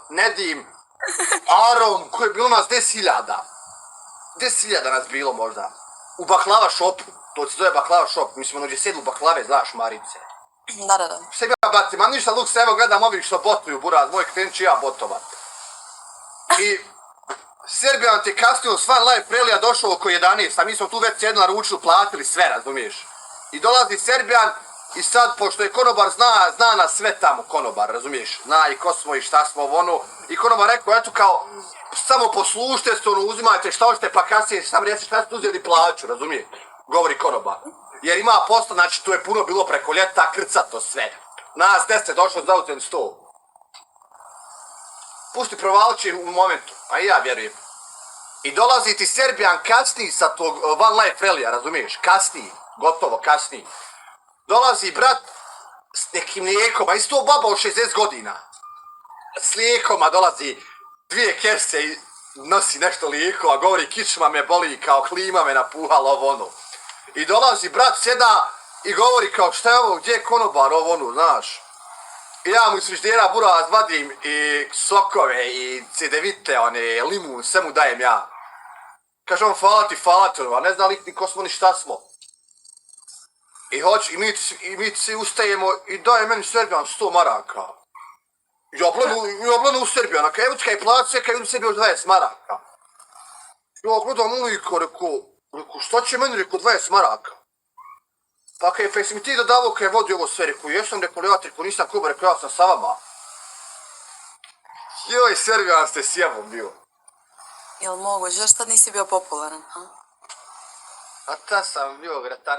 Nedim, Arom, koji je bilo nas 10.000. 10.000 nas bilo možda. U baklava šopu, to se zove baklava šop, mi smo nođe sedli u baklave, znaš, Marice. Da. Sebi ja bati, ma ništa Luks, evo gledam ovih što botuju, buraz, moj kten će ja botovat. I Serbijan te kasnije svan live prelija došao oko 11, a mi smo tu već sjedli na ručnu, platili sve, razumiješ? I dolazi Serbijan i sad, pošto je konobar zna nas sve tamo, konobar, razumiješ? Zna i ko smo i šta smo, ono. I konobar rekao, eto kao, samo poslušite se, ono, uzimajte šta hoćete, pa kasnije sam reci šta ste uzeli plaću, razumiješ? Govori konobar. Jer ima posla, znači tu je puno bilo preko ljeta, krcato sve. Nas 10 došlo za uzem 100. Pusti provalči u momentu, a i ja vjerujem. I dolazi ti Serbijan kasniji sa tog One Life Rallija, razumiješ? Kasniji, gotovo kasniji. Dolazi brat s nekim lijekom, a isto baba od 60 godina. S lijekoma dolazi 2 kerse i nosi nešto lijekova, govori kičma me boli, kao klima me napuhala, ovo ono. I dolazi brat, sjeda i govori kao šta je ovo, gdje je konobar, ovo ono, znaš. I ja mu iz frižidera buraz vadim i sokove i cedevite, one, limun, sve mu dajem ja. Kaže on, hvala ti, a ne zna li ni ko smo ni šta smo. I mi svi ustajemo i daje meni Serbijan 100 maraka. Ja gledam u Serbijana, kaj evučka je plaće, kaj vidim sebi još 20 maraka. Ja gledam uliko, rekao, šta će meni, rekao, 20 maraka? Pa kaj, pa jesi mi ti dodavao kaj vodi ovo sve, rekao, jesam, rekao, ja rekao, nisam Kuba, rekao, ja sam sa vama. Joj, Serbijan ste sjebom bio. Jel moguće, zašto tad nisi bio popularan, ha? A ta sam bio retard.